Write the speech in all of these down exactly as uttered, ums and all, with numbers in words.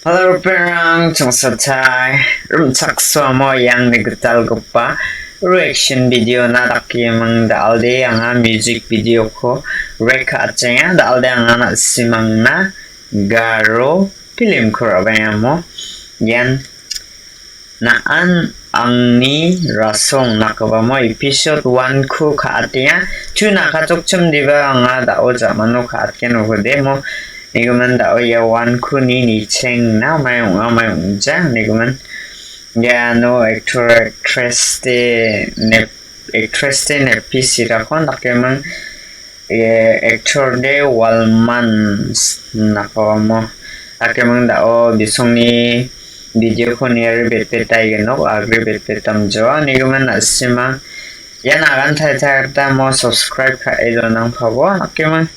Hello, ripengrang, chongsatai, rimchaksoamo ian gitalgipa reaction video-na dakeming da·alde anga music video-ko react ka·atenga, da·alde anga na·simangna Garo film-ko ra·baengamo ian Na·an Angni Rasong dakgipamo episode one-ko ka·atenga. Chu nakachokchim diba anga da·o jamano ka·atgen obode mo. Nigimin da·o ia one-ko ni nichengna mai ong·a mai ong·ja. Nigimin iano actor actress de nep-, actress de nepisirako dakeming eh, actor de Walman s-, nakamo. Akemang da·o bisongni video-ko niari betbetaigenok, agri betbetamjoa, nigimin na·sima. Ia nagan taitagita mo subscribe ka·e donangpabo, akemang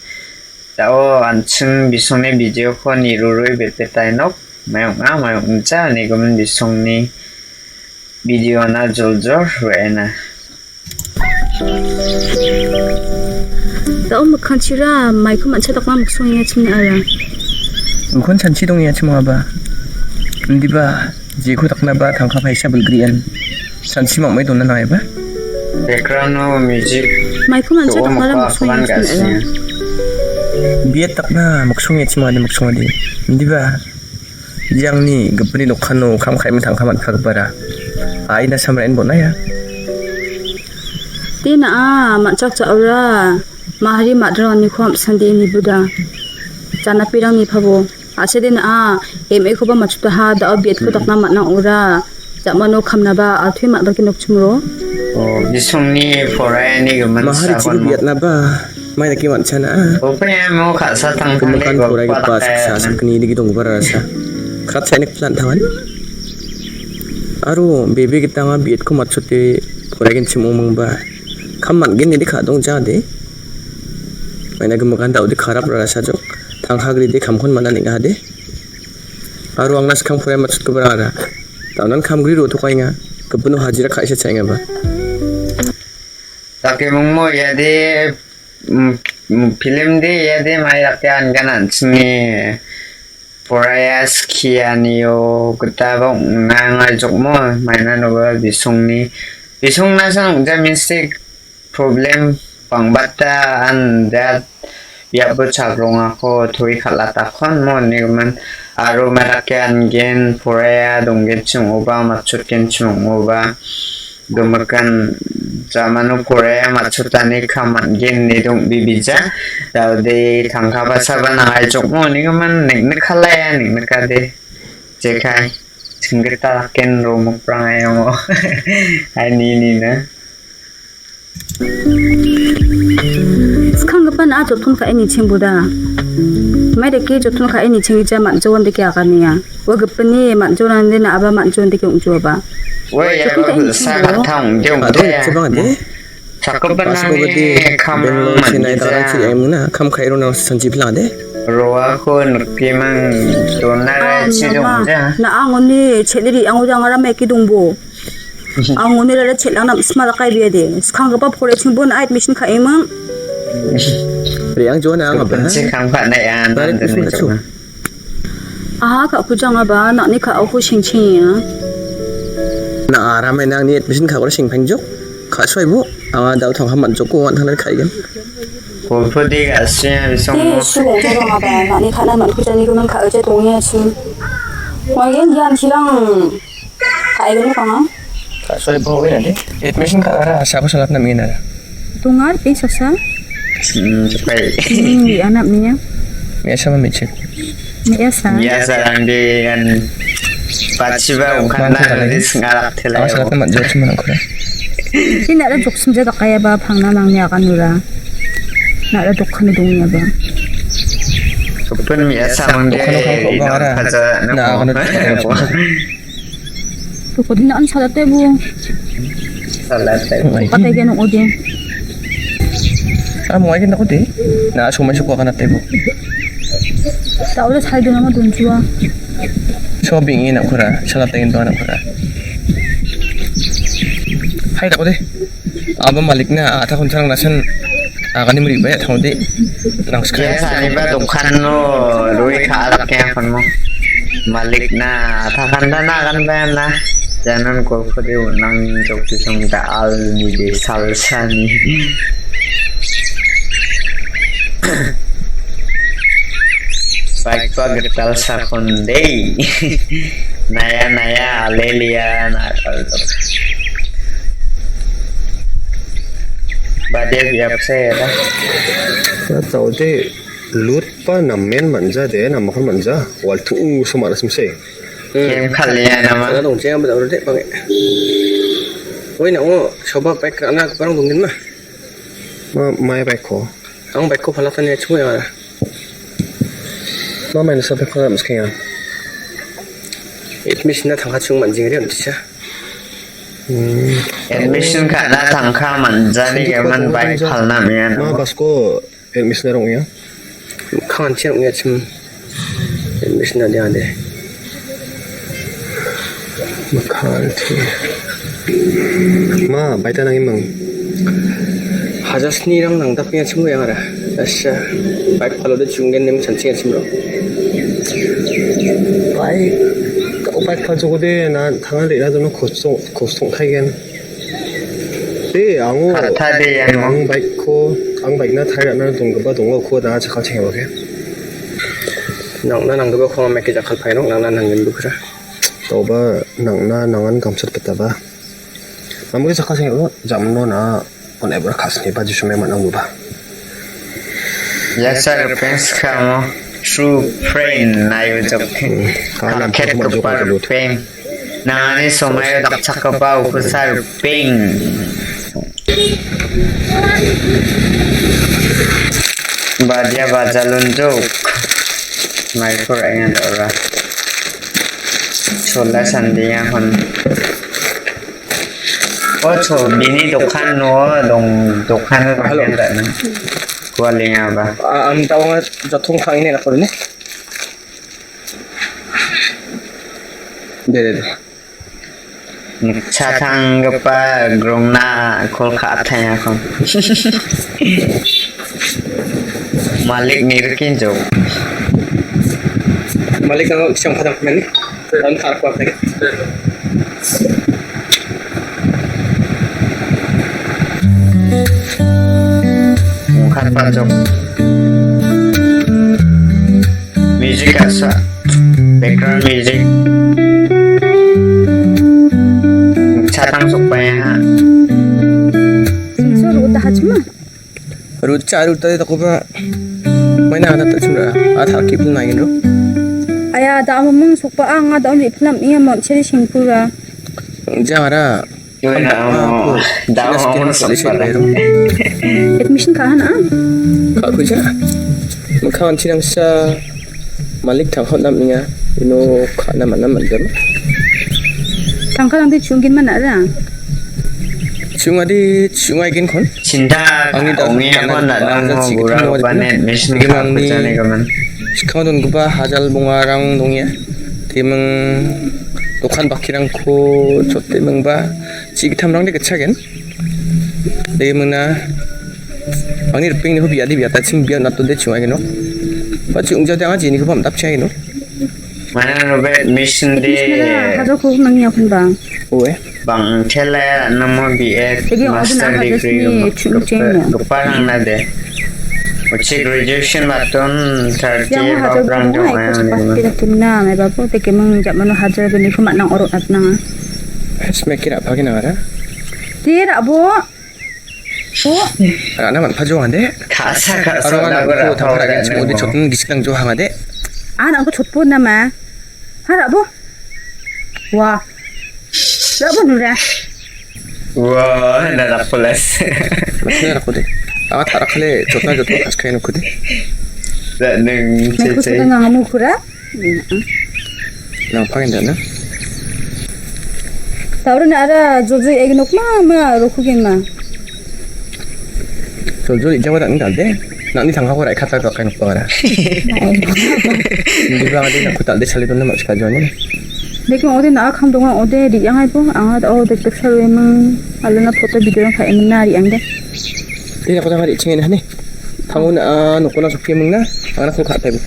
da·o an·ching bisongni video-ko nirurui betbetainok, mayong·a, mayong·ja, nigimin bisongni video-na joljol re·ena. Da·o mikkangchira maiko man·cha dakna miksongenga chimna ara. Ukon chanchi dongengachim ong·aba. Indiba, jeko daknaba tangka paisa bilgrian. Chanchi mangmai dona nangaiba. Background-o music. Maiko man·cha daknara miksongenga chimna ara. Biat dakna miksongengachim ong·ade miksongade. Indiba. Jangni gipini dokano kam ka·eme tangka man·pagipara. Aina samrain bon·aia. Dena·a, man·chak ja·ora. Mahari madranganiko am·sande nibuda. Janapirang nipabo. Ase dena·a, M A-koba matchutaha, da·o B Ed-ko dakna man·a ong·ora. Jamano kamnaba, atui man·bake nokchimro. O, bisongni poraiani gimin. Mahari jiko biatnaba. Mai dake man·chana. Opani amo ka·sa tangtangni gimikan poraigipa saksa sakgni digi donggipa rarasa. Krat sainik plan tangan. Aro bebe gitanga B Ed-ko matchote poraigenchim ong·mangba. Kam man·gen nede ka·dongja de. Maina gimikan da·ode karap rarasa jok. Tangka gride kamkon man·a neng·a de. Aro angna skang porai matchotgipa rara. Da·onan kam gri ro·tokaenga. Gipino hajira ka·isa cha·engaba. Dake mongmo iade, mm, mm, film de iade mai dake angan an·chingni poraiya skianio gitaba ong·nanga jokmo maina noba bisongni, bisongna san ong·ja mistake problem bangbata an dat biapo chakrongako toi kal·atakon mo nigimin aro mai dake angen poraiya donggenchim ong·oba matchotgenchim ong·oba. Gimikan jamano poraiya matchotani kam man·gen ine dong·bibija. Da·ode tangka basaba nangai jokmo nigimin neng·nikalaia neng·nikade. Jekai, chinggita daken romokprang ayango. Ai ni ni na. Skanggipa na·a joton ka·e nichengboda. Mai dake joton ka·e nichengija man·joan dake aganea. Ua gipini man·joanande na·aba man·joan dake ong·joaba. Ua iaba gilsa ka·ta ong·de ong·de. Sakgipa nangni kamrang man·gija. Kam ka·e rona sanchi pilade. Roako nikpimang donara chi ong·ja. Na angoni cheliri angode angara meki dongbo. Ang unirara chet·rangna sima dakai biade. Skanggipa poraichengbo na admission ka·eming. Re·ang joan ang apa? Aha, ka·kujangaba, na·ni ka·oko sengchengenga. Na aramai nangni admission ka·ora sengpengjok. Ka·suaibo, anga da·o tangka man·jokko, wan tangna ka·igen. Golpo de ga·sia bisong. Te, sulo, jajangaba, na·ni ka·na man·kujani gimang ka·oja dongengachi. Magen ian chilang. Ka·e gini kanga? Ka·soi bo we nade. Admission ka·ara asako salatna mena. Donga, pin saksa. Hmm, sepai. Hmm, di anak mena. Mesa ma mecek. Mesa. Mesa rang de kan pachiba ukan na ris ngarak tela. Awas salatna mat jok cuma aku. Ini ada jok senja tak kaya ba pangna mangnya akan ura. Na ada dokan dongnya ba. Sopen mesa mang de. Dokan dokan kok bang ara. Na akan. Pokoknya na an salat teh, Bu. Salat teh. Pakai geno ode. Ah, mau aja nak ode. Na, semua suka kan teh, Bu. Tak udah saya dulu nama tunjua. So bingin nak kura, salat teh itu anak kura. Hai tak ode. Aba malik na, ata kun sarang nasan, agani muri baya tau de. Nang sekali. Ya, sani ba dokan lo, rui ka alak ya kan mo. Malikna, takanta nakan bayana. Jangan kau kode unang jok pisong da al ni de salsa ni. Baik pa getal sakon dei. Naya naya alelia nakal jok. Badia biap saya dah. Tahu deh. Lutba namen manja de, namakon manja. Wal tu so mana semse. Kem kalian nama. Ada dong, jangan betul deh, bang. Oi, nak mau coba pakai kerana aku barang dongin mah. Ma, mai pakai ko. Ang pakai ko pala tanya cuma ya. Ma, mai nasa pakai ko nak meski ya. Admission na tangka cung manjing dia, bisa. Hmm. Admission ka na tangka manjani ke man bai khalna mian. Ma, basko Admission-rang ong·enga. Kanti ong·achim. Admission-na de·ade. Kanti. Ma, baita nangimang. Hajar snirang nangdapengachim ong·enga. Asa, baik palode chunggen nem chanchingachim ro. Baik, baik paljokode na tangan re·na dono kosong, kosong taigen. De, ango, Kal·tade iano. Ang baik-ko, ang baik-na tarie ra·na donggipa donga uko da jakkalchengeba ke. Nang·na nanggipako anga meke jakkalpairok, nang·na nanggenbukra. Tauba nang·na nangan gamsat petaba. Mamke jakkalchengeba, jamno na on ever kasniba jisume man·a unuba. Ia sa ripeng skamo true friend nayo jok. Hmm, kalam kaketgipa ripeng. Nangani somaio dakchakgipa ukusa ripeng. Badia bajalunjuk. Maiko ra·enga ora. Chola sandenga hon. O cho, bini dokan no dong, dokan no dong. Hello. Kualenga ba. A, am, tawanga jatong kang·e neng·na kode ne? De, de, de. Chatanggipa grongna kol ka·ataiako. Malik ni rikinjok. Malik ang siang padang mani. Ron ka·ataiako. Ongkat pajok. Music asa. Background music. Chatang sokbaya. Singso rota hachma. Rota rota de takoba. Maina ada tak chumra. Ada kip na ingin ro. Aya da amang sokba ang ada on iplam iya mon cheri singpura. Jara. Yun, ah, amo, ah, damo, amo, sokpala. Admission ka·aha na? Ka·kuja. Maka anti nangsa malik tangkot nam ninga. Ino ka·na mana mandam. Tangka langti chungin mana ra? Chungadi chungai gen kon. Chinta angni ka-, ong·e da-, kon da-, da-, nang da-, mo chikit bura mo upanet, admission ka·kuja ni kaman. Sikang don guba hajal bonga rang dong ya. Timing dokan bakirangko chote mingba. Chi·gittamrangde gitchagen. Degimingna angni ripengni hobi adi biatachim biat natode chungagenok. Ba chi·ongjade anga jenikoba am·dapchengagenok. Mana nobe mission de. Mission de, hajar ko nangni akun bang. Oe. Bang tele namo B Ed master degree ni chung cheng. Doparang na de. Uchi graduation baton thirty yang hajar ko nangni akun bang. Pas pira kimna me bapo te kemang jamano hajar gini ko manang orot atnanga. Smek kira apa kina ara? Tira bo. Ra·na man·pajo ande. Ka·sa, ka·sa, aro an nangko ra·na tangka ra·gen ra·na chimode mo. Chotna gisik nangjo hangade. An nangko chotbo nama. Ha ra·bo. Wa. Ra·bo nura. Wa, na ra·polas. Masih ra·pode. Anga ta·rakkale chotna jotna kaskai nokode. Ra·ning. Nangko chotna nangamo kura. Nang pagen dana. Tauro na ara jojo egi nok ma ma rokugen ma. Jojo ijaba dang dalde. Nangni tangkako raikata dokai nok bangara. Indi bang ade nak kutal de sali dona mak sekali joni. Dek ode na kam donga ode di yang ai po anga ode tek saru emang alana foto video ka emang na ri ang de. Tini aku tangari cengin hani. Tanguna nokona sokpemang na. Anga ko ka taibo.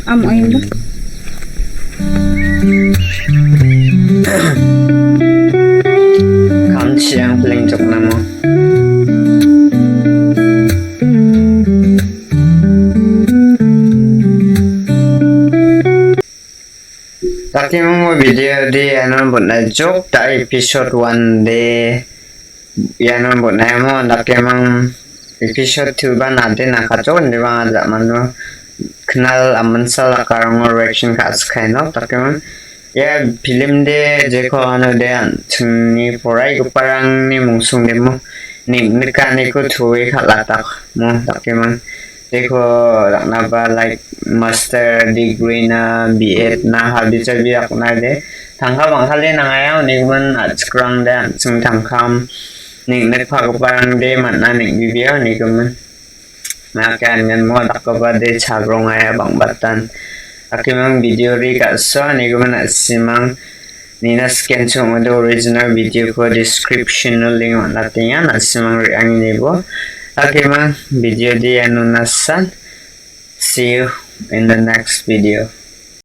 Am ai de. Kamchiang plengjoknamo. Dakemingmo video de iano bon·a jok da episode one de iano bon·a mo dakeming episode two ba nade nakajo inde bang aja mano knal amansa lakarango reaction ka·sikaino dakeming ia film de jeko ano de an·chingni poraigiparangni mungsong demo nik-, nikaniko toe kal·atak mo dakeming. Jeko daknaba, like, master degree na, B Ed na, habijabi dakna de. Tangka bangkale nangaya, unigimin a·chikrang de, an·ching tangkam nik-, nikpagiparang de, man·a nik-, bibia, unigimin. Nake angen mo dakgipa de, chagrongaya, bangbatan. Dakeming video ri ka·so, unigimin a·simang. Nina scan chong·ode original video ko description o link on·atenga, na·simang re·angni nebo. Dakeming video de iano nasan. See you in the next video.